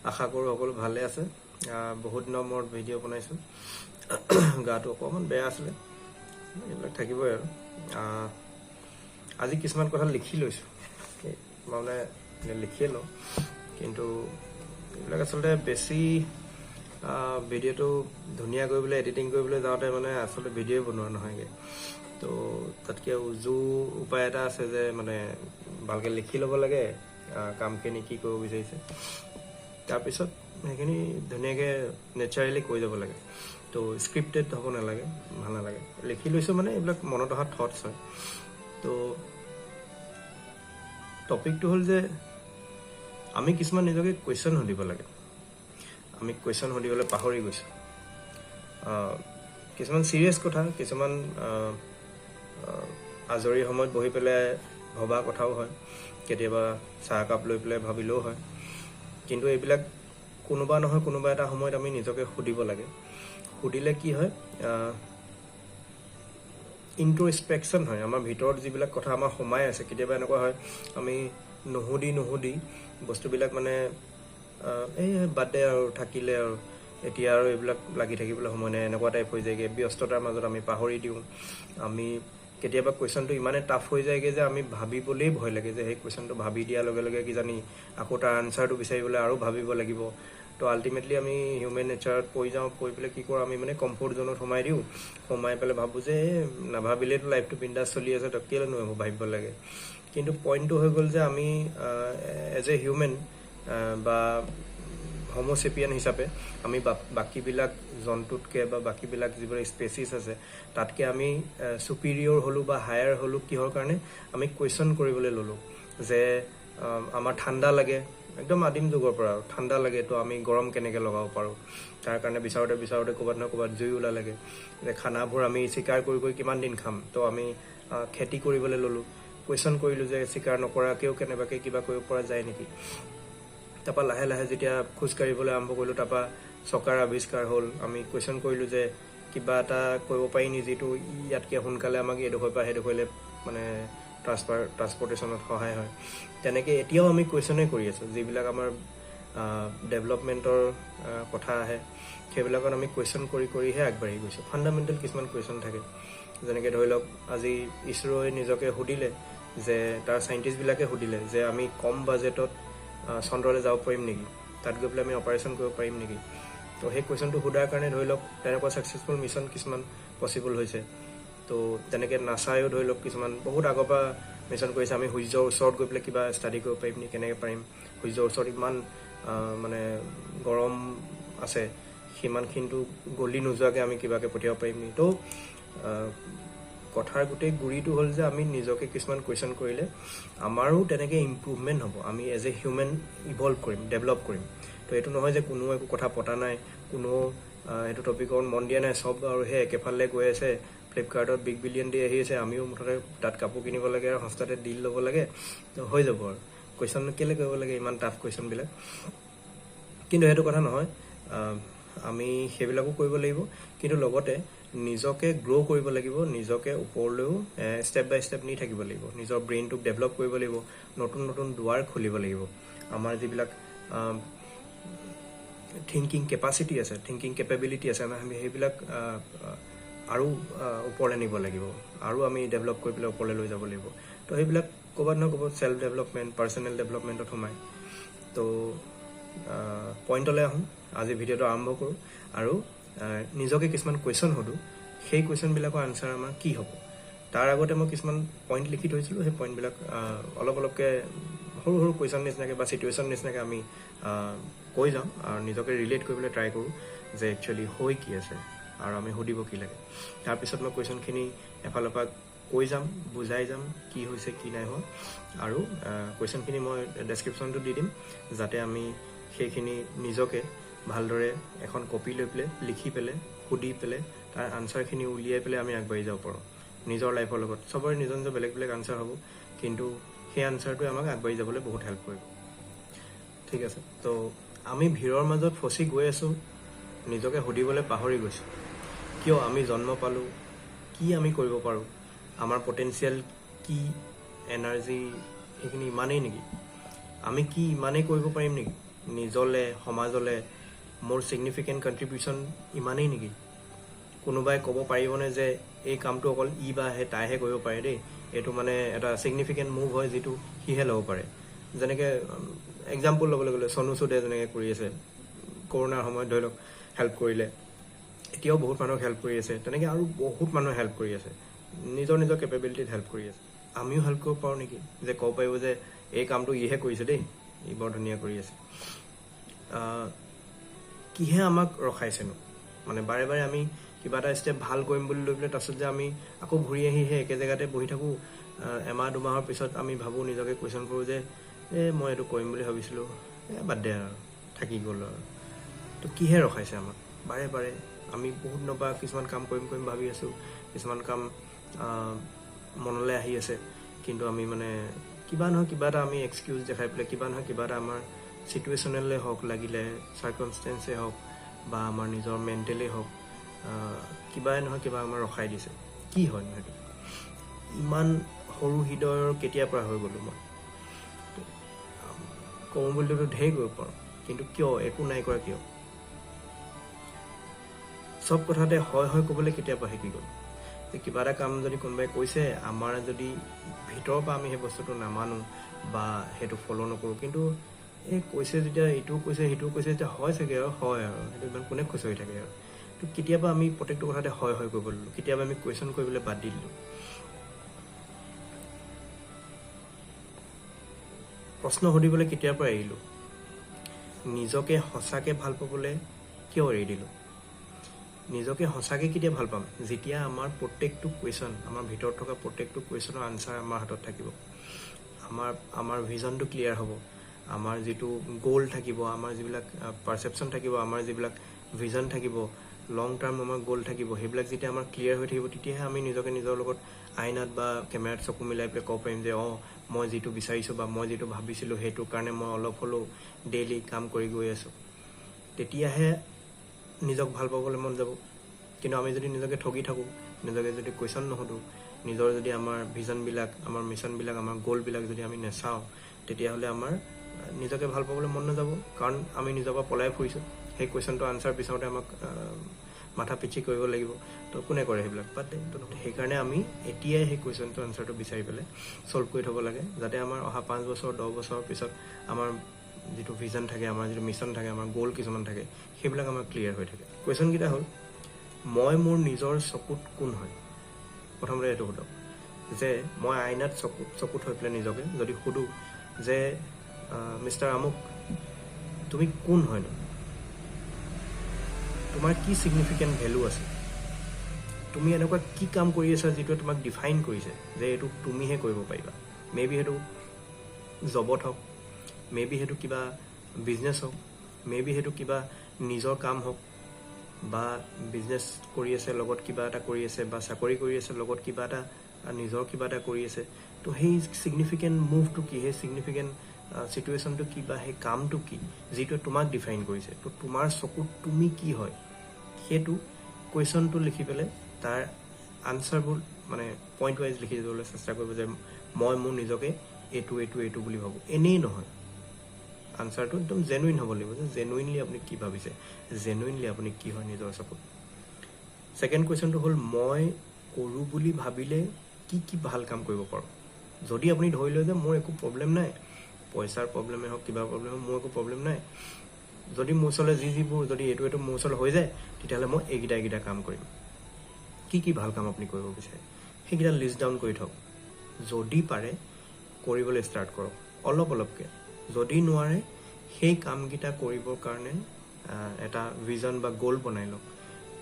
আশা কৰোঁ সকলো ভালে আছে। বহুত দিনৰ মূৰত ভিডিঅ' বনাইছোঁ। গাটো অকণমান বেয়া আছিলে, এইবিলাক থাকিবই আৰু। আজি কিছুমান কথা লিখি লৈছোঁ, মানে লিখিয়ে লওঁ, কিন্তু এইবিলাক আচলতে বেছি ভিডিঅ'টো ধুনীয়া কৰিবলৈ, এডিটিং কৰিবলৈ যাওঁতে মানে আচলতে ভিডিঅ'ই বনোৱা নহয়গৈ। তো তাতকৈ উজু উপায় এটা আছে যে মানে ভালকৈ লিখি ল'ব লাগে কামখিনি কি কৰিব বিচাৰিছে, তাৰপিছত সেইখিনি ধুনীয়াকৈ নেচাৰেলি কৈ যাব লাগে। তো স্ক্ৰিপ্টেড হ'ব নালাগে, ভাল নালাগে। লিখি লৈছোঁ মানে এইবিলাক মনত অহা থটছ হয়। তো টপিকটো হ'ল যে আমি কিছুমান নিজকে কুৱেশ্যন সুধিব লাগে। আমি কুৱেশ্যন সুধিবলৈ পাহৰি গৈছোঁ। কিছুমান চিৰিয়াছ কথা, কিছুমান আজৰি সময়ত বহি পেলাই ভবা কথাও হয়, কেতিয়াবা চাহ একাপ লৈ পেলাই ভাবিলেও হয়, কিন্তু এইবিলাক কোনোবা নহয় কোনোবা এটা সময়ত আমি নিজকে সুধিব লাগে। সুধিলে কি হয়, ইণ্ট্ৰস্পেকশ্যন হয়। আমাৰ ভিতৰত যিবিলাক কথা আমাৰ সোমাই আছে, কেতিয়াবা এনেকুৱা হয় আমি নুসুধি নুসুধি বস্তুবিলাক মানে এই বাদ দে আৰু, থাকিলে আৰু, এতিয়া আৰু এইবিলাক লাগি থাকিবলৈ সময় নাই, এনেকুৱা টাইপ হৈ যায়গৈ। ব্যস্ততাৰ মাজত আমি পাহৰি দিওঁ। আমি কেতিয়াবা কুৱেশ্যনটো ইমানেই টাফ হৈ যায়গৈ যে আমি ভাবিবলৈই ভয় লাগে যে সেই কুৱেশ্যনটো ভাবি দিয়াৰ লগে লগে কিজানি আকৌ তাৰ আনচাৰটো বিচাৰিবলৈ আৰু ভাবিব লাগিব। তো আল্টিমেটলি আমি হিউমেন নেচাৰত পৰি যাওঁ। পৰি পেলাই কি কৰোঁ, আমি মানে কমফৰ্ট জ'নত সোমাই দিওঁ। সোমাই পেলাই ভাবোঁ যে এই নাভাবিলেতো লাইফটো বিন্দাছ চলি আছে, তো কেলেনো এইবোৰ ভাবিব লাগে? কিন্তু পইণ্টটো হৈ গ'ল যে আমি এজ এ হিউমেন বা হোম'চেপিয়ান হিচাপে আমি বাকীবিলাক জন্তুতকৈ বা বাকীবিলাক যিবিলাক স্পেচিছ আছে তাতকৈ আমি চুপিৰিয়ৰ হ'লোঁ বা হায়াৰ হ'লোঁ কিহৰ কাৰণে? আমি কুৱেশ্যন কৰিবলৈ ল'লোঁ যে আমাৰ ঠাণ্ডা লাগে, একদম আদিম যুগৰ পৰা ঠাণ্ডা লাগে, তো আমি গৰম কেনেকৈ লগাব পাৰোঁ? তাৰ কাৰণে বিচাৰোঁতে বিচাৰোঁতে ক'ৰবাত নহয় ক'ৰবাত জুই ওলালেগৈ। যে খানাবোৰ আমি চিকাৰ কৰি কৰি কিমান দিন খাম? তো আমি খেতি কৰিবলৈ ল'লোঁ, কুৱেশ্যন কৰিলোঁ যে চিকাৰ নকৰাকৈও কেনেবাকৈ কিবা কৰিব পৰা যায় নেকি। তাৰপৰা লাহে লাহে যেতিয়া খোজ কাঢ়িবলৈ আৰম্ভ কৰিলোঁ, তাৰপৰা চকাৰ আৱিষ্কাৰ হ'ল। আমি কুৱেশ্যন কৰিলোঁ যে কিবা এটা কৰিব পাৰি নি যিটো ইয়াতকৈ সোনকালে আমাক এইডোখৰ পৰা সেইডোখৰলৈ মানে ট্ৰান্সপৰ্টেশ্যনত সহায় হয়। তেনেকৈ এতিয়াও আমি কুৱেশ্যনেই কৰি আছোঁ। যিবিলাক আমাৰ ডেভেলপমেণ্টৰ কথা আহে, সেইবিলাকত আমি কুৱেশ্যন কৰি কৰিহে আগবাঢ়ি গৈছোঁ। ফাণ্ডামেণ্টেল কিছুমান কুৱেশ্যন থাকে, যেনেকৈ ধৰি লওক আজি ইছৰোই নিজকে সুধিলে যে, তাৰ চাইণ্টিষ্টবিলাকে সুধিলে যে আমি কম বাজেটত চন্দ্ৰলৈ যাব পাৰিম নেকি, তাত গৈ পেলাই আমি অপাৰেশ্যন কৰিব পাৰিম নেকি? তো সেই কুৱেশ্যনটো সোধাৰ কাৰণে ধৰি লওক তেনেকুৱা ছাকচেছফুল মিছন কিছুমান পচিবল হৈছে। তো তেনেকৈ নাছায়ো ধৰি লওক কিছুমান বহুত আগৰ পৰা মিছন কৰিছে, আমি সূৰ্যৰ ওচৰত গৈ পেলাই কিবা ষ্টাডি কৰিব পাৰিম নেকি, কেনেকৈ পাৰিম, সূৰ্যৰ ওচৰত ইমান মানে গৰম আছে, সিমানখিনিতো গলি নোযোৱাকৈ আমি কিবাকৈ পঠিয়াব পাৰিম নেকি? তো কথাৰ গোটেই গুৰিটো হ'ল যে আমি নিজকে কিছুমান কুৱেশ্যন কৰিলে আমাৰো তেনেকৈ ইম্প্ৰুভমেণ্ট হ'ব, আমি এজ এ হিউমেন ইভল্ভ কৰিম, ডেভেলপ কৰিম। তো এইটো নহয় যে কোনো একো কথা পতা নাই, কোনো সেইটো টপিকত মন দিয়া নাই, চব আৰু সেই একেফালে গৈ আছে, ফ্লিপকাৰ্টত বিগ বিলিয়ন ডে আহি আছে, আমিও মুঠতে তাত কাপোৰ কিনিব লাগে আৰু সস্তাতে ডিল ল'ব লাগে, তো হৈ যাব। আৰু কুৱেশ্যন কেলৈ কৰিব লাগে ইমান টাফ কুৱেশ্যনবিলাক? কিন্তু সেইটো কথা নহয়। আমি সেইবিলাকো কৰিব লাগিব, কিন্তু লগতে নিজকে গ্ৰ' কৰিব লাগিব, নিজকে ওপৰলৈও ষ্টেপ বাই ষ্টেপ নি থাকিব লাগিব, নিজৰ ব্ৰেইনটোক ডেভেলপ কৰিব লাগিব, নতুন নতুন দুৱাৰ খুলিব লাগিব। আমাৰ যিবিলাক থিংকিং কেপাচিটি আছে, থিংকিং কেপেবিলিটি আছে, আমি সেইবিলাক আৰু ওপৰলৈ নিব লাগিব, আৰু আমি ডেভেলপ কৰি পেলাই ওপৰলৈ লৈ যাব লাগিব। তো সেইবিলাক ক'ৰবাত নহয় ক'ৰবাত চেল্ফ ডেভেলপমেণ্ট, পাৰ্চনেল ডেভেলপমেণ্টত সোমায়। তো পইণ্টলৈ আহোঁ, আজি ভিডিঅ'টো আৰম্ভ কৰোঁ আৰু নিজকে কিছুমান কুৱেশ্যন সোধোঁ। সেই কুৱেশ্যনবিলাকৰ আনচাৰ আমাৰ কি হ'ব, তাৰ আগতে মই কিছুমান পইণ্ট লিখি থৈছিলোঁ। সেই পইণ্টবিলাক অলপ অলপকৈ সৰু সৰু কুৱেশ্যন নিচিনাকৈ বা চিটুৱেশ্যন নিচিনাকৈ আমি কৈ যাওঁ আৰু নিজকে ৰিলেট কৰিবলৈ ট্ৰাই কৰোঁ যে একচুৱেলি হৈ কি আছে আৰু আমি সুধিব কি লাগে। তাৰপিছত মই কুৱেশ্যনখিনি এফালৰ পৰা কৈ যাম, বুজাই যাম কি হৈছে কি নাই হোৱা, আৰু কুৱেশ্যনখিনি মই ডেছক্ৰিপশ্যনটো দি দিম যাতে আমি সেইখিনি নিজকে ভালদৰে এখন কপি লৈ পেলাই লিখি পেলাই সুধি পেলাই তাৰ আনচাৰখিনি উলিয়াই পেলাই আমি আগবাঢ়ি যাব পাৰোঁ নিজৰ লাইফৰ লগত। চবৰে নিজৰ নিজৰ বেলেগ বেলেগ আনচাৰ হ'ব, কিন্তু সেই আনচাৰটোৱে আমাক আগবাঢ়ি যাবলৈ বহুত হেল্প কৰিব। ঠিক আছে, তো আমি ভিৰৰ মাজত ফচি গৈ আছোঁ, নিজকে সুধিবলৈ পাহৰি গৈছোঁ কিয় আমি জন্ম পালোঁ, কি আমি কৰিব পাৰোঁ, আমাৰ পটেঞ্চিয়েল কি, এনাৰ্জি সেইখিনি ইমানেই নেকি, আমি কি ইমানেই কৰিব পাৰিম নেকি? নিজলে, সমাজলে মোৰ ছিগনিফিকেণ্ট কণ্ট্ৰিবিউশ্যন ইমানেই নেকি? কোনোবাই ক'ব পাৰিবনে যে এই কামটো অকল ই বা সেই তাইহে কৰিব পাৰে দেই, এইটো মানে এটা ছিগনিফিকেণ্ট মুভ হয় যিটো সিহে ল'ব পাৰে। যেনেকৈ এক্সাম্পল ল'বলৈ গ'লে চনু চুদে যেনেকৈ কৰি আছে কৰোণাৰ সময়ত, ধৰি লওক হেল্প কৰিলে, এতিয়াও বহুত মানুহক হেল্প কৰি আছে, তেনেকৈ আৰু বহুত মানুহে হেল্প কৰি আছে, নিজৰ নিজৰ কেপেবিলিটিত হেল্প কৰি আছে। আমিও হেল্প কৰিব পাৰোঁ নেকি যে ক'ব পাৰিব যে এই কামটো ইহে কৰিছে দেই, ই বৰ ধুনীয়া কৰি আছে। কিহে আমাক ৰখাইছেনো? মানে বাৰে বাৰে আমি কিবা এটা ষ্টেপ ভাল কৰিম বুলি লৈ পেলাই তাৰপিছত যে আমি আকৌ ঘূৰি আহি সেই একে জেগাতে বহি থাকোঁ। এমাহ দুমাহৰ পিছত আমি ভাবোঁ, নিজকে কুৱেশ্যন কৰোঁ যে এই মই এইটো কৰিম বুলি ভাবিছিলোঁ, এই বাদ দে আৰু, থাকি গ'ল আৰু। তো কিহে ৰখাইছে আমাক? বাৰে বাৰে আমি বহুত দিনৰ পৰা কিছুমান কাম কৰিম কৰিম ভাবি আছোঁ, কিছুমান কাম মনলৈ আহি আছে, কিন্তু আমি মানে কিবা নহয় কিবা এটা আমি এক্সকিউজ দেখাই পেলাই কিবা নহয় কিবা এটা আমাৰ চিটুৱেশ্যনেলে হওক, লাগিলে চাৰ্কামষ্টেঞ্চেই হওক বা আমাৰ নিজৰ মেণ্টেলেই হওক, কিবাই নহয় কিবা আমাৰ ৰখাই দিছে। কি হয় নহয় সেইটো? ইমান সৰু হৃদয়ৰ কেতিয়াৰ পৰা হৈ গ'লোঁ মই? কওঁ বুলিতো ঢেৰ কৰিব পাৰোঁ, কিন্তু কিয় একো নাই কৰা? কিয় চব কথাতে হয় হয় ক'বলৈ কেতিয়াৰ পৰা শিকি গ'লোঁ? যে কিবা এটা কাম যদি কোনোবাই কৈছে, আমাৰ যদি ভিতৰৰ পৰা আমি সেই বস্তুটো নামানো বা সেইটো ফ'ল' নকৰোঁ, কিন্তু এই কৈছে যেতিয়া এইটোও কৈছে সেইটোও কৈছে যেতিয়া হয় চাগে আৰু হয় আৰু, সেইটো ইমান কোনে খুচৰি থাকে আৰু। তো কেতিয়াবা আমি প্ৰত্যেকটো কথাতে হয় হয় কৰিব ল'লোঁ, কেতিয়াবা আমি কুৱেশ্যন কৰিবলৈ বাদ দি দিলোঁ। প্ৰশ্ন সুধিবলৈ কেতিয়াৰ পৰা এৰিলোঁ? নিজকে সঁচাকৈ ভাল পাবলৈ কিয় এৰি দিলোঁ? নিজকে সঁচাকৈ কেতিয়া ভাল পাম? যেতিয়া আমাৰ প্ৰত্যেকটো কুৱেশ্যন, আমাৰ ভিতৰত থকা প্ৰত্যেকটো কুৱেশ্যনৰ আনচাৰ আমাৰ হাতত থাকিব, আমাৰ ভিজনটো ক্লিয়াৰ হ'ব, আমাৰ যিটো গ'ল থাকিব, আমাৰ যিবিলাক পাৰচেপশ্যন থাকিব, আমাৰ যিবিলাক ভিজন থাকিব, লং টাৰ্ম আমাৰ গ'ল থাকিব, সেইবিলাক যেতিয়া আমাৰ ক্লিয়াৰ হৈ থাকিব, তেতিয়াহে আমি নিজকে নিজৰ লগত আইনাত বা কেমেৰাত চকু মিলাই পেলাই ক'ব পাৰিম যে অঁ, মই যিটো বিচাৰিছোঁ বা মই যিটো ভাবিছিলোঁ সেইটোৰ কাৰণে মই অলপ হ'লেও ডেইলি কাম কৰি গৈ আছোঁ। তেতিয়াহে নিজক ভাল পাবলৈ মন যাব। কিন্তু আমি যদি নিজকে ঠগি থাকোঁ, নিজকে যদি কুৱেশ্যন নুসুধোঁ, নিজৰ যদি আমাৰ ভিজনবিলাক, আমাৰ মিছনবিলাক, আমাৰ গ'লবিলাক যদি আমি নেচাওঁ, তেতিয়াহ'লে আমাৰ নিজকে ভাল পাবলৈ মন নাযাব, কাৰণ আমি নিজৰ পৰা পলাই ফুৰিছোঁ। সেই কুৱেশ্যনটো আনচাৰ বিচাৰোঁতে আমাক মাথা পিচি কৰিব লাগিব। তো কোনে কৰে সেইবিলাক? বাদ দে। তো সেইকাৰণে আমি এতিয়াই সেই কুৱেশ্যনটো আনচাৰটো বিচাৰি পেলাই ছল্ভ কৰি থ'ব লাগে, যাতে আমাৰ অহা 5 বছৰ 10 বছৰৰ পিছত আমাৰ যিটো ভিজন থাকে, আমাৰ যিটো মিছন থাকে, আমাৰ গ'ল কিছুমান থাকে, সেইবিলাক আমাৰ ক্লিয়াৰ হৈ থাকে। কুৱেশ্যনকেইটা হ'ল, মই মোৰ নিজৰ চকুত কোন হয়? প্ৰথমতে এইটো সোধক যে মই আইনাত চকুত হৈ পেলাই নিজকে যদি সোধোঁ যে মিষ্টাৰ আমুক, তুমি কোন হয়নো? তোমাৰ কি ছিগনিফিকেণ্ট ভেলু আছে? তুমি এনেকুৱা কি কাম কৰি আছা যিটোৱে তোমাক ডিফাইন কৰিছে যে এইটো তুমিহে কৰিব পাৰিবা? মে বি সেইটো জবত হওক, মে বি সেইটো কিবা বিজনেছ হওক, মে বি সেইটো কিবা নিজৰ কাম হওক, বা বিজনেছ কৰি আছে লগত কিবা এটা কৰি আছে, বা চাকৰি কৰি আছে লগত কিবা এটা নিজৰ কিবা এটা কৰি আছে। তো সেই ছিগনিফিকেণ্ট মুভটো কি, সেই ছিগনিফিকেণ্ট চিটুৱেশ্যনটো কি, বা সেই কামটো কি যিটোৱে তোমাক ডিফাইন কৰিছে? তো তোমাৰ চকুত তুমি কি হয় সেইটো কুৱেশ্যনটো লিখি পেলাই তাৰ আনচাৰবোৰ মানে পইণ্ট ৱাইজ লিখি যাবলৈ চেষ্টা কৰিব যে মই মোৰ নিজকে এইটো এইটো এইটো বুলি ভাবোঁ। এনেই নহয়, আনচাৰটো একদম জেনুইন হ'ব লাগিব যে জেনুইনলি আপুনি কি ভাবিছে, জেনুইনলি আপুনি কি হয় নিজৰ চকুত। ছেকেণ্ড কুৱেশ্যনটো হ'ল, মই কৰোঁ বুলি ভাবিলে কি কি ভাল কাম কৰিব পাৰোঁ? যদি আপুনি ধৰি লয় যে মোৰ একো প্ৰব্লেম নাই, পইচাৰ প্ৰব্লেমেই হওক, কিবা প্ৰব্লেম হওক, মোৰ একো প্ৰব্লেম নাই, যদি মোৰ ওচৰলৈ যিবোৰ যদি এইটো এইটো মোৰ ওচৰলৈ হৈ যায়, তেতিয়াহ'লে মই এইকেইটা এইকেইটা কাম কৰিম। কি কি ভাল কাম আপুনি কৰিব বিচাৰে সেইকেইটা লিষ্ট ডাউন কৰি থওক। যদি পাৰে কৰিবলৈ ষ্টাৰ্ট কৰক অলপ অলপকৈ, যদি নোৱাৰে সেই কামকেইটা কৰিবৰ কাৰণে এটা ভিজন বা গ'ল বনাই লওক।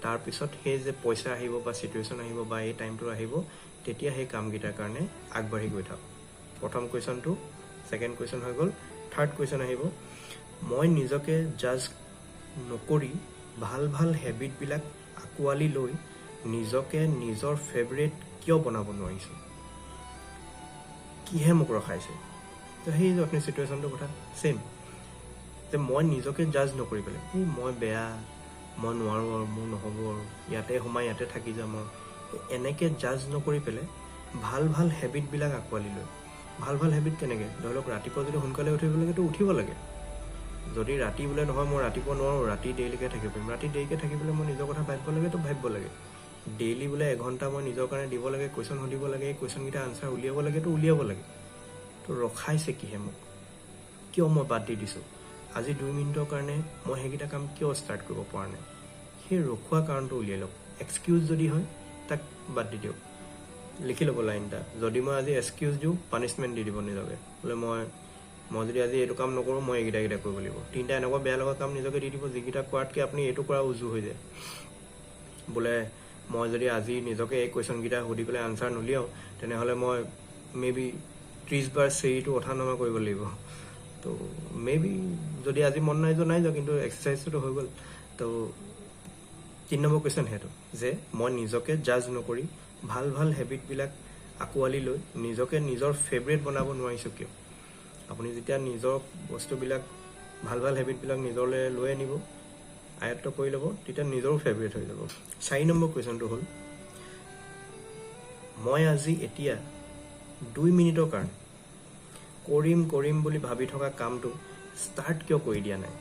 তাৰপিছত সেই যে পইচা আহিব বা চিটুৱেশ্যন আহিব বা এই টাইমটো আহিব, তেতিয়া সেই কামকেইটাৰ কাৰণে আগবাঢ়ি গৈ থাকক। প্ৰথম কুৱেশ্যনটো, ছেকেণ্ড কুৱেশ্যন হৈ গ'ল। থাৰ্ড কুৱেশ্যন আহিব, মই নিজকে জাজ নকৰি ভাল ভাল হেবিটবিলাক আঁকোৱালি লৈ নিজকে নিজৰ ফেভৰেট কিয় বনাব নোৱাৰিছোঁ? কিহে মোক ৰখাইছে? তো সেই যে আপুনি চিটুৱেশ্যনটোৰ কথা ছেইম, যে মই নিজকে জাজ নকৰি পেলাই এই মই বেয়া, মই নোৱাৰোঁ আৰু, মোৰ নহ'ব আৰু, ইয়াতে সোমাই ইয়াতে থাকি যাম আৰু, এনেকৈ জাজ নকৰি পেলাই ভাল ভাল হেবিটবিলাক আঁকোৱালি লৈ। ভাল ভাল হেবিট কেনেকৈ? ধৰি লওক ৰাতিপুৱা যদি সোনকালে উঠিব লাগে তো উঠিব লাগে, যদি ৰাতি বোলে নহয় মই ৰাতিপুৱা নোৱাৰোঁ, ৰাতি দেৰিলৈকে থাকিব পাৰিম, ৰাতি দেৰিকৈ থাকিবলৈ মই নিজৰ কথা ভাবিব লাগে, তো ভাবিব লাগে। ডেইলি বোলে এঘণ্টা মই নিজৰ কাৰণে দিব লাগে, কুৱেশ্যন সুধিব লাগে, এই কুৱেশ্যনকেইটা আনচাৰ উলিয়াব লাগে, তো উলিয়াব লাগে। তো ৰখাইছে কিহে মোক, কিয় মই বাদ দি দিছোঁ? আজি 2 মিনিটৰ কাৰণে মই সেইকেইটা কাম কিয় ষ্টাৰ্ট কৰিব পৰা নাই? সেই ৰখোৱা কাৰণটো উলিয়াই লওক। এক্সকিউজ যদি হয় তাক বাদ দি দিয়ক, লিখি ল'ব লাইন এটা। যদি মই আজি এক্সকিউজ দিওঁ, পানিছমেণ্ট দি দিব নিজকে, বোলে মই যদি আজি এইটো কাম নকৰোঁ, মই এইকেইটা এইকেইটা কৰিব লাগিব। 3টা এনেকুৱা বেয়া লগা কাম নিজকে দি দিব, যিকেইটা কৰাতকৈ আপুনি এইটো কৰা উজু হৈ যায়। বোলে মই যদি আজি নিজকে এই কুৱেশ্যনকেইটা সুধি পেলাই আনচাৰ নুলিয়াওঁ, তেনেহ'লে মই মে বি 30 বাৰ চিৰিটো উঠা নমা কৰিব লাগিব। তো মে বি যদি আজি মন নাই যোৱা, নাই যোৱা, কিন্তু এক্সাৰচাইজটোতো হৈ গ'ল। তো 3 নম্বৰ কুৱেশ্যন সেইটো যে মই নিজকে জাজ নকৰি ভাল ভাল হেবিটবিলাক আঁকোৱালি লৈ নিজকে নিজৰ ফেভৰেট বনাব নোৱাৰিছোঁ কিয়? আপুনি যেতিয়া নিজৰ বস্তুবিলাক ভাল ভাল হেবিটবিলাক নিজলৈ লৈ আনিব, আয়ত্ব কৰি ল'ব, তেতিয়া নিজৰো ফেভৰেট হৈ যাব। 4 নম্বৰ কুৱেশ্যনটো হ'ল, মই আজি এতিয়া 2 মিনিটৰ কাৰণে কৰিম কৰিম বুলি ভাবি থকা কামটো ষ্টাৰ্ট কিয় কৰি দিয়া নাই?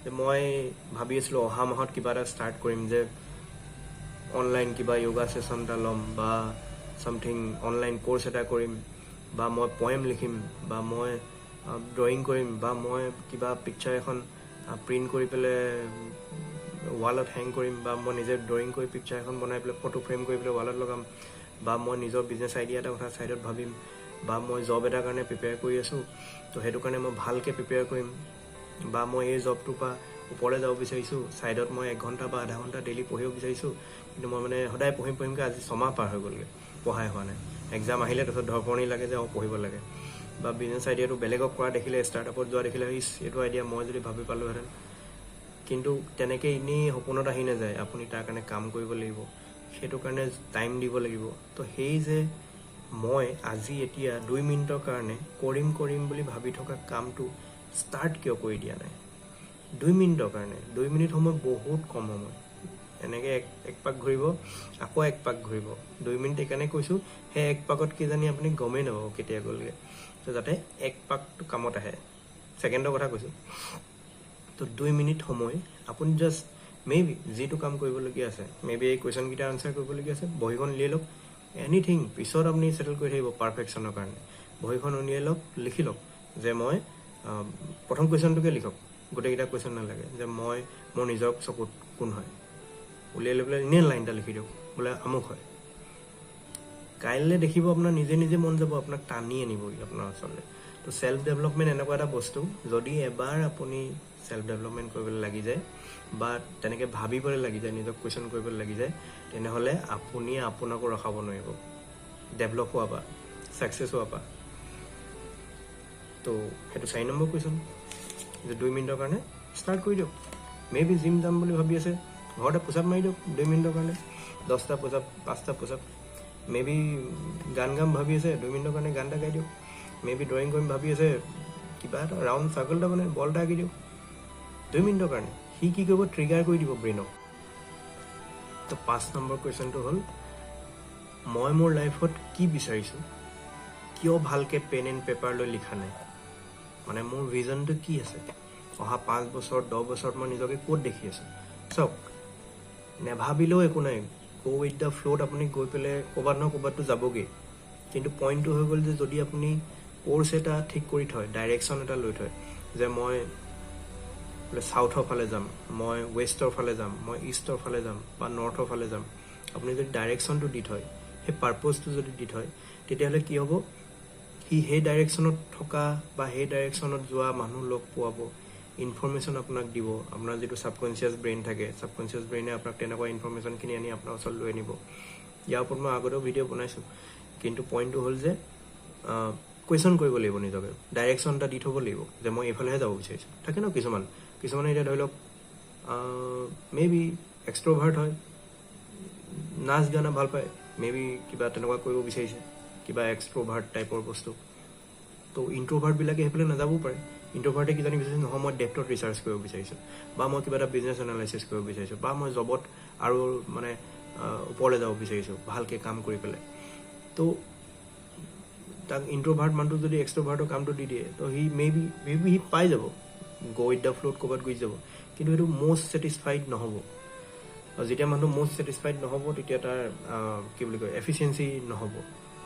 যে মই ভাবি আছিলোঁ অহা মাহত কিবা এটা ষ্টাৰ্ট কৰিম, যে অনলাইন কিবা য়োগা ছেশ্যন এটা ল'ম, বা ছামথিং অনলাইন ক'ৰ্চ এটা কৰিম, বা মই পয়েম লিখিম, বা মই ড্ৰয়িং কৰিম, বা মই কিবা পিকচাৰ এখন প্ৰিণ্ট কৰি পেলাই ৱালত হেং কৰিম, বা মই নিজে ড্ৰয়িং কৰি পিকচাৰ এখন বনাই পেলাই ফটো ফ্ৰেম কৰি পেলাই ৱালত লগাম, বা মই নিজৰ বিজনেছ আইডিয়া এটা কথা ছাইডত ভাবিম, বা মই জব এটাৰ কাৰণে প্ৰিপেয়াৰ কৰি আছোঁ, তো সেইটো কাৰণে মই ভালকৈ প্ৰিপেয়াৰ কৰিম, বা মই এই জবটোৰ পৰা ওপৰলৈ যাব বিচাৰিছোঁ, ছাইডত মই 1 ঘণ্টা বা আধা ঘণ্টা ডেইলি পঢ়িব বিচাৰিছোঁ, কিন্তু মই মানে সদায় পঢ়িম পঢ়িমকৈ আজি 6 মাহ পাৰ হৈ গ'লগৈ, পঢ়াই হোৱা নাই। এক্সাম আহিলে তাৰপিছত ধৰফৰণি লাগে যে অঁ পঢ়িব লাগে। বা বিজনেছ আইডিয়াটো বেলেগক কৰা দেখিলে, ষ্টাৰ্টআপত যোৱা দেখিলে, ইছ এইটো আইডিয়া মই যদি ভাবি পালোহেঁতেন। কিন্তু তেনেকৈ এনেই সপোনত আহি নাযায়, আপুনি তাৰ কাৰণে কাম কৰিব লাগিব, সেইটো কাৰণে টাইম দিব লাগিব। তো সেই যে মই আজি এতিয়া 2 মিনিটৰ কাৰণে কৰিম কৰিম বুলি ভাবি থকা কামটো ষ্টাৰ্ট কিয় কৰি দিয়া নাই? 2 মিনিটৰ কাৰণে, 2 মিনিট সময় বহুত কম সময়। এনেকৈ এক পাক ঘূৰিব, আকৌ এক পাক ঘূৰিব। 2 মিনিট এইকাৰণে কৈছোঁ, সেই এক পাকত কিজানি আপুনি গমেই নাপাব কেতিয়া গ'লগৈ। তো যাতে এক পাকটো কামত আহে, ছেকেণ্ডৰ কথা কৈছোঁ। তো 2 মিনিট সময় আপুনি জাষ্ট মে বি যিটো কাম কৰিবলগীয়া আছে, মে বি এই কুৱেশ্যনকেইটা আনচাৰ কৰিবলগীয়া আছে, বহীখন উলিয়াই লওক, এনিথিং পিছত আপুনি ছেটেল কৰি থাকিব পাৰফেকশ্যনৰ কাৰণে। বহীখন উলিয়াই লওক, লিখি লওক যে মই প্ৰথম কুৱেশ্যনটোকে লিখক, গোটেইকেইটা কুৱেশ্যন নালাগে, যে মই মোৰ নিজৰ চকুত কোন হয়, উলিয়াই লৈ পেলাই এনেই লাইন এটা লিখি দিয়ক, বোলে আমুক হয়। কাইলৈ দেখিব আপোনাৰ নিজে নিজে মন যাব, আপোনাক টানি আনিব আপোনাৰ ওচৰলৈ। তো চেল্ফ ডেভেলপমেণ্ট এনেকুৱা এটা বস্তু, যদি এবাৰ আপুনি চেল্ফ ডেভেলপমেণ্ট কৰিবলৈ লাগি যায় বা তেনেকৈ ভাবিবলৈ লাগি যায়, নিজক কুৱেশ্যন কৰিবলৈ লাগি যায়, তেনেহ'লে আপুনি আপোনাকো ৰখাব নোৱাৰিব ডেভেলপ হোৱাৰ পৰা, ছাকচেছ হোৱাৰ পৰা। তো সেইটো 4 নম্বৰ কুৱেশ্যন যে 2 মিনিটৰ কাৰণে ষ্টাৰ্ট কৰি দিয়ক। মে বি জিম যাম বুলি ভাবি আছে, ঘৰতে পুছআপ মাৰি দিয়ক 2 মিনিটৰ কাৰণে, 10টা পুছআপ, 5টা পুছআপ। মে বি গান গাম ভাবি আছে, 2 মিনিটৰ কাৰণে গান এটা গাই দিয়ক। মে বি ড্ৰয়িং কৰিম ভাবি আছে, কিবা এটা ৰাউণ্ড চাৰ্কল এটা বনাই বল এটা আঁকি দিয়ক 2 মিনিটৰ কাৰণে। সি কি কৰিব, ট্ৰিগাৰ কৰি দিব ব্ৰেইনক। তো 5 নম্বৰ কুৱেশ্যনটো হ'ল, মই মোৰ লাইফত কি বিচাৰিছোঁ কিয় ভালকৈ পেন এণ্ড পেপাৰ লৈ লিখা নাই? মানে মোৰ ভিজনটো কি আছে, অহা 5 বছৰ 10 বছৰত মই নিজকে ক'ত দেখি আছোঁ? চাওক, নেভাবিলেও একো নাই, গ' উইথ the ফ্ল'ত আপুনি গৈ পেলাই ক'ৰবাত নহয় ক'ৰবাততো যাবগৈ। কিন্তু পইণ্টটো হৈ গ'ল যে যদি আপুনি কৰ্চ এটা ঠিক কৰি থয়, ডাইৰেকশ্যন এটা লৈ থয় যে মই বোলে চাউথৰ ফালে যাম, মই ৱেষ্টৰ ফালে যাম, মই ইষ্টৰ ফালে যাম বা নৰ্থৰ ফালে যাম, আপুনি যদি ডাইৰেকশ্যনটো দি থয়, সেই পাৰ্পজটো যদি দি থয়, তেতিয়াহ'লে কি হ'ব, সি সেই ডাইৰেকশ্যনত থকা বা সেই ডাইৰেকশ্যনত যোৱা মানুহ লগ পোৱাব, ইনফৰ্মেশ্যন আপোনাক দিব। আপোনাৰ যিটো ছাবকনচিয়াছ ব্ৰেইন থাকে, ছাবকনচিয়াছ ব্ৰেইনে আপোনাক তেনেকুৱা ইনফৰ্মেশ্যনখিনি আনি আপোনাৰ ওচৰত লৈ আনিব। ইয়াৰ ওপৰত মই আগতেও ভিডিঅ' বনাইছোঁ। কিন্তু পইণ্টটো হ'ল যে কুৱেশ্যন কৰিব লাগিব নিজকে, ডাইৰেকশ্যন এটা দি থ'ব লাগিব যে মই এইফালেহে যাব বিচাৰিছোঁ। থাকে ন কিছুমান, কিছুমানে এতিয়া ধৰি লওক মে বি এক্সট্ৰভাৰ্ট হয়, নাচ গানা ভাল পায়, মে বি কিবা তেনেকুৱা কৰিব বিচাৰিছে, কিবা এক্সট্ৰভাৰ্ট টাইপৰ বস্তু। তো ইণ্ট্ৰভাৰ্টবিলাকে সেইফালে নাযাবও পাৰে। ইণ্ট্ৰভাৰ্টে কিজানি বিচাৰিছে নহয় মই ডেপথত ৰিচাৰ্চ কৰিব বিচাৰিছোঁ, বা মই কিবা এটা বিজনেছ এনালাইচিছ কৰিব বিচাৰিছোঁ, বা মই জবত আৰু মানে ওপৰলৈ যাব বিচাৰিছোঁ ভালকৈ কাম কৰি পেলাই। তো তাক ইণ্ট্ৰভাৰ্ট মানুহটো যদি এক্সট্ৰভাৰ্টৰ কামটো দি দিয়ে, তো সি মে বি সি পাই যাব। গ' উইথ the ফ্ল'ত ক'ৰবাত গুচি যাব, কিন্তু সেইটো মষ্ট ছেটিছফাইড নহ'ব। আৰু যেতিয়া মানুহটো মষ্ট ছেটিছফাইড নহ'ব, তেতিয়া তাৰ কি বুলি কয়, এফিচিয়েঞ্চি নহ'ব।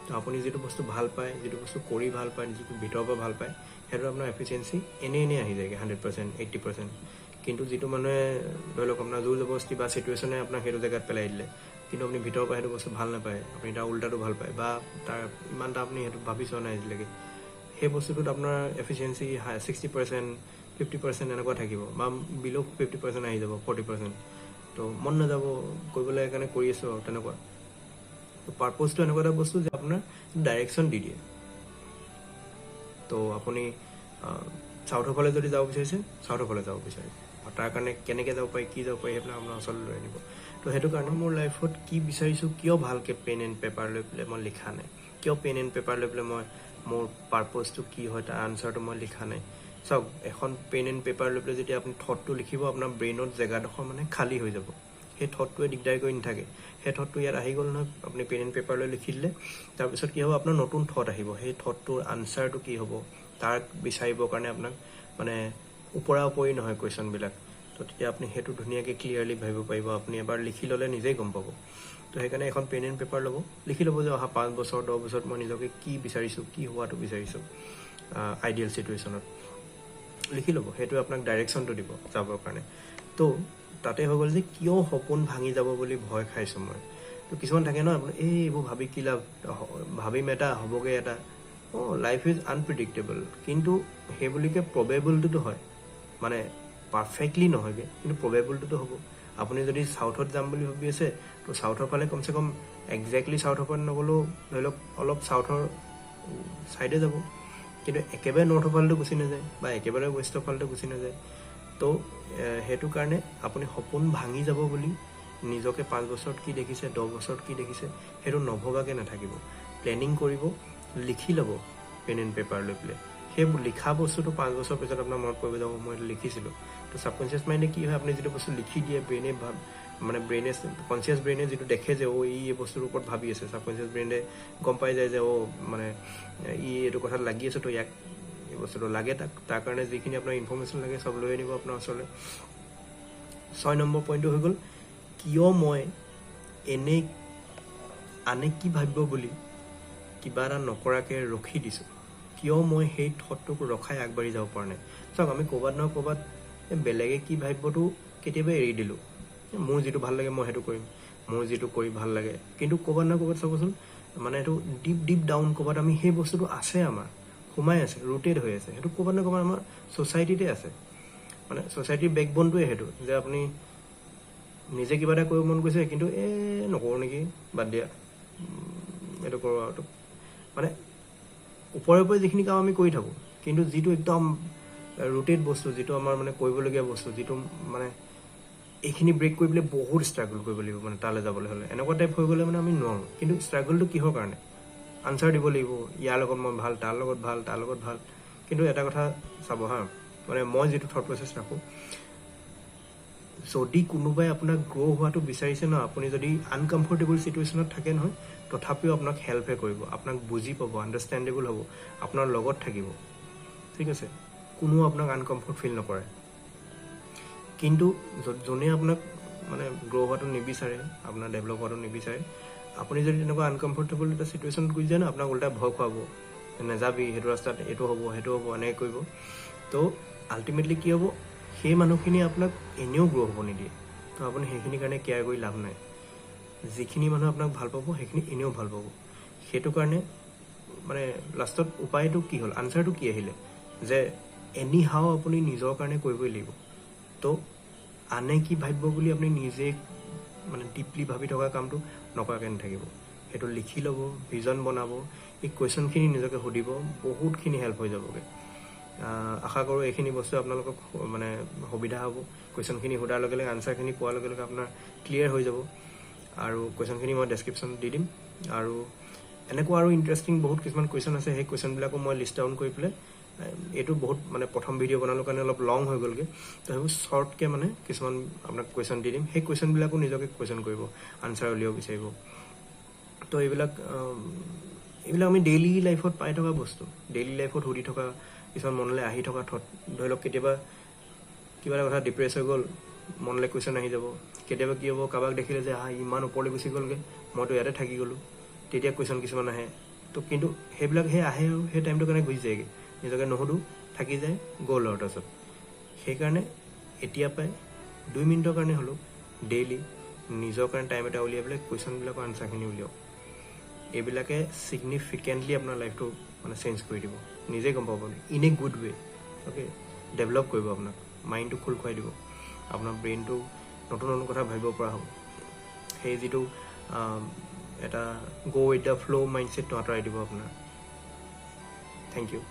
তো আপুনি যিটো বস্তু ভাল পায়, যিটো বস্তু কৰি ভাল পায়, যিটো ভিতৰৰ পৰা ভাল পায়, সেইটো আপোনাৰ এফিচিয়েঞ্চি এনেই এনেই আহি যায়গৈ 100%, 80%। কিন্তু যিটো মানুহে ধৰি লওক আপোনাৰ জোৰ জবৰদস্তি বা চিটুৱেশ্যনে আপোনাক সেইটো জেগাত পেলাই দিলে, কিন্তু আপুনি ভিতৰৰ পৰা সেইটো বস্তু ভাল নাপায়, আপুনি তাৰ উল্টাটো ভাল পায় বা তাৰ ইমান এটা আপুনি সেইটো ভাবি চোৱা নাই আজিলৈকে, সেই বস্তুটোত আপোনাৰ এফিচিয়েঞ্চি 60%, 50% এনেকুৱা থাকিব বা বিল' 50% আহি যাব, 40%। তো মন নাযাব কৰিবলৈ, সেইকাৰণে কৰি আছোঁ আৰু তেনেকুৱা। তো পাৰ্পজটো এনেকুৱা এটা বস্তু যে আপোনাৰ ডাইৰেকশ্যন দি দিয়ে। তো আপুনি চাউথৰ ফালে যদি যাব বিচাৰিছে, চাউথৰ ফালে যাব বিচাৰে আৰু তাৰ কাৰণে কেনেকৈ যাব পাৰি, কি যাব পাৰি, সেইবিলাক আপোনাৰ ওচৰলৈ লৈ আনিব। তো সেইটো কাৰণে মোৰ লাইফত কি বিচাৰিছোঁ, কিয় ভালকৈ পেন এণ্ড পেপাৰ লৈ পেলাই মই লিখা নাই, কিয় পেন এণ্ড পেপাৰ লৈ পেলাই মই মোৰ পাৰ্পজটো কি হয় তাৰ আনচাৰটো মই লিখা নাই। চাওক, এখন পেন এণ্ড পেপাৰ লৈ পেলাই যেতিয়া আপুনি থটটো লিখিব, আপোনাৰ ব্ৰেইনত জেগাডোখৰ মানে খালী হৈ যাব। সেই থটটোৱে দিগদাৰ কৰি নাথাকে। সেই থটটো ইয়াত আহি গ'ল নহয়, আপুনি পেন এণ্ড পেপাৰ লৈ লিখি দিলে, তাৰপিছত কি হ'ব, আপোনাৰ নতুন থট আহিব। সেই থটটোৰ আনচাৰটো কি হ'ব তাক বিচাৰিবৰ কাৰণে আপোনাক মানে ওপৰা ওপৰি নহয় কুৱেশ্যনবিলাক। তো তেতিয়া আপুনি সেইটো ধুনীয়াকৈ ক্লিয়াৰলি ভাবিব পাৰিব। আপুনি এবাৰ লিখি ল'লে নিজেই গম পাব। তো সেইকাৰণে এখন পেন এণ্ড পেপাৰ ল'ব, লিখি ল'ব যে অহা 5 বছৰ, 10 বছৰত মই নিজকে কি বিচাৰিছোঁ, কি হোৱাটো বিচাৰিছোঁ আইডিয়েল চিটুৱেশ্যনত লিখি ল'ব। সেইটোৱে আপোনাক ডাইৰেকশ্যনটো দিব যাবৰ কাৰণে। তো তাতে হৈ গ'ল যে কিয় সপোন ভাঙি যাব বুলি ভয় খাইছোঁ মই। তো কিছুমান থাকে ন, আপোনাৰ এই এইবোৰ ভাবি কি লাভ, ভাবিম এটা হ'বগৈ এটা। লাইফ is unpredictable, কিন্তু সেই বুলিকে প্ৰবেবলটোতো হয়, মানে পাৰফেক্টলি নহয়গৈ, কিন্তু প্ৰবেবলটোতো হ'ব। আপুনি যদি চাউথত যাম বুলি ভাবি আছে, তো চাউথৰ ফালে কমচে কম একজেক্টলি চাউথৰ ফালে নগ'লেও ধৰি লওক অলপ চাউথৰ ছাইডে যাব, কিন্তু একেবাৰে নৰ্থৰ ফালেতো গুচি নাযায় বা একেবাৰে ৱেষ্টৰ ফালেতো গুচি নাযায়। তো সেইটো কাৰণে আপুনি সপোন ভাঙি যাব বুলি নিজকে 5 বছৰত কি দেখিছে, 10 বছৰত কি দেখিছে, সেইটো নভবাকৈ নাথাকিব। প্লেনিং কৰিব, লিখি ল'ব পেন এণ্ড পেপাৰ লৈ পেলাই। সেই লিখা বস্তুটো 5 বছৰ পিছত আপোনাৰ মনত পৰিব যাব, মই এইটো লিখিছিলোঁ। তো ছাবকনচিয়াছ মাইণ্ডে কি হয়, আপুনি যিটো বস্তু লিখি দিয়ে, ব্ৰেইনে ভাব মানে ব্ৰেইনে কনচিয়াছ ব্ৰেইনে যিটো দেখে যে অ' ই এই বস্তুটোৰ ওপৰত ভাবি আছে, ছাবকনচিয়াছ ব্ৰেইনে গম পাই যায় যে অ' মানে ই এইটো কথাত লাগি আছে, তো ইয়াক এই বস্তুটো লাগে, তাক তাৰ কাৰণে যিখিনি আপোনাৰ ইনফৰ্মেশ্যন লাগে চব লৈ আনিব আপোনাৰ ওচৰলৈ। 6 নম্বৰ পইণ্টটো হৈ গ'ল, কিয় মই এনেই আনে কি ভাবিব বুলি কিবা এটা নকৰাকৈ ৰখি দিছোঁ, কিয় মই সেই থটটোক ৰখাই আগবাঢ়ি যাব পৰা নাই। চাওক, আমি ক'ৰবাত নহয় ক'ৰবাত বেলেগে কি ভাবিবটো কেতিয়াবা এৰি দিলোঁ, মোৰ যিটো ভাল লাগে মই সেইটো কৰিম, মোৰ যিটো কৰি ভাল লাগে, কিন্তু ক'ৰবাত নহয় ক'ৰবাত চাবচোন মানে এইটো ডিপ ডিপ ডাউন ক'ৰবাত আমি সেই বস্তুটো আছে, আমাৰ সোমাই আছে, ৰুটেড হৈ আছে, সেইটো ক'ৰবাত নহয় ক'ৰবাত আমাৰ ছ'চাইটিতে আছে। মানে ছ'চাইটিৰ বেকবনটোৱে সেইটো যে আপুনি নিজে কিবা এটা কৰিব মন গৈছে, কিন্তু এই নকৰোঁ নেকি, বাদ দিয়া, এইটো কৰোঁ আৰু মানে ওপৰে ওপৰে যিখিনি কাম আমি কৰি থাকোঁ, কিন্তু যিটো একদম ৰুটেড বস্তু, যিটো আমাৰ মানে কৰিবলগীয়া বস্তু, যিটো মানে এইখিনি ব্ৰেক কৰি পেলাই বহুত ষ্ট্ৰাগল কৰিব লাগিব মানে তালৈ যাবলৈ হ'লে, এনেকুৱা টাইপ হৈ গ'লে মানে আমি নোৱাৰোঁ। কিন্তু ষ্ট্ৰাগলটো কিহৰ কাৰণে, আনচাৰ দিব লাগিব, ইয়াৰ লগত মই ভাল, তাৰ লগত ভাল, তাৰ লগত ভাল। কিন্তু এটা কথা চাব হা, মানে মই যিটো থট প্ৰচেছ ৰাখোঁ, যদি কোনোবাই আপোনাক গ্ৰ' হোৱাটো বিচাৰিছে ন, আপুনি যদি আনকমফৰ্টেবল চিটুৱেশ্যনত থাকে নহয়, তথাপিও আপোনাক হেল্পহে কৰিব, আপোনাক বুজি পাব, আণ্ডাৰষ্টেণ্ডেবল হ'ব, আপোনাৰ লগত থাকিব, ঠিক আছে, কোনো আপোনাক আনকমফৰ্ট ফিল নকৰে। কিন্তু যোনে আপোনাক মানে গ্ৰ' হোৱাটো নিবিচাৰে, আপোনাৰ ডেভেলপ হোৱাটো নিবিচাৰে, আপুনি যদি তেনেকুৱা আনকমফৰ্টেবল এটা চিটুৱেশ্যনত গুচি যায় ন, আপোনাক উল্টাই ভয় খুৱাব, নাযাবি সেইটো ৰাস্তাত, এইটো হ'ব সেইটো হ'ব, এনেকৈ কৰিব। তো আল্টিমেটলি কি হ'ব, সেই মানুহখিনিয়ে আপোনাক এনেও গ্ৰ' হ'ব নিদিয়ে। তো আপুনি সেইখিনিৰ কাৰণে কেয়াৰ কৰি লাভ নাই। যিখিনি মানুহ আপোনাক ভাল পাব সেইখিনি এনেও ভাল পাব। সেইটো কাৰণে মানে লাষ্টত উপায়টো কি হ'ল, আনচাৰটো কি আহিলে, যে এনি হাও আপুনি নিজৰ কাৰণে কৰিবই লাগিব। তো আনে কি ভাবিব বুলি আপুনি নিজে মানে ডিপলি ভাবি থকা কামটো নকৰাকৈ নাথাকিব। সেইটো লিখি ল'ব, ভিজন বনাব, এই কুৱেশ্যনখিনি নিজকে সুধিব, বহুতখিনি হেল্প হৈ যাবগৈ। আশা কৰোঁ এইখিনি বস্তু আপোনালোকক মানে সুবিধা হ'ব। কুৱেশ্যনখিনি সোধাৰ লগে লগে, আনচাৰখিনি পোৱাৰ লগে লগে আপোনাৰ ক্লিয়াৰ হৈ যাব। আৰু কুৱেশ্যনখিনি মই ডেছক্ৰিপশ্যন দি দিম। আৰু এনেকুৱা আৰু ইণ্টাৰেষ্টিং বহুত কিছুমান কুৱেশ্যন আছে, সেই কুৱেশ্যনবিলাকো মই লিষ্ট ডাউন কৰি পেলাই, এইটো বহুত মানে প্ৰথম ভিডিঅ' বনালোঁ কাৰণে অলপ লং হৈ গ'লগৈ, তো সেইবোৰ শ্বৰ্টকৈ মানে কিছুমান আপোনাক কুৱেশ্যন দি দিম। সেই কুৱেশ্যনবিলাকো নিজকে কুৱেশ্যন কৰিব, আনচাৰ উলিয়াব বিচাৰিব। তো এইবিলাক আমি ডেইলি লাইফত পাই থকা বস্তু, ডেইলি লাইফত সুধি থকা কিছুমান মনলৈ আহি থকা থট। ধৰি লওক কেতিয়াবা কিবা এটা কথা ডিপ্ৰেছ হৈ গ'ল, মনলৈ কুৱেশ্যন আহি যাব। কেতিয়াবা কি হ'ব, কাৰোবাক দেখিলে যে ইমান ওপৰলৈ গুচি গ'লগৈ, মইতো ইয়াতে থাকি গ'লোঁ, তেতিয়া কুৱেশ্যন কিছুমান আহে। তো কিন্তু সেইবিলাক সেই আহে আৰু সেই টাইমটোৰ কাৰণে গুচি যায়গৈ, নিজকে নুসুধো, থাকি যায়, গ'ল আৰু তাৰপিছত। সেইকাৰণে এতিয়া পৰাই 2 মিনিটৰ কাৰণে হ'লেও ডেইলি নিজৰ কাৰণে টাইম এটা উলিয়াই পেলাই কুৱেশ্যনবিলাকৰ আনচাৰখিনি উলিয়াওক। এইবিলাকে ছিগনিফিকেণ্টলি আপোনাৰ লাইফটো মানে চেঞ্জ কৰি দিব, নিজে গম পাব in a good way. Okay, develop কৰিব আপোনাক, মাইণ্ডটো খোল খুৱাই দিব, আপোনাৰ ব্ৰেইনটো নতুন নতুন কথা ভাবিব পৰা হ'ব। সেই যিটো এটা গ' উইথ the flaw' মাইণ্ডছেটটো আঁতৰাই দিব আপোনাৰ। Thank you.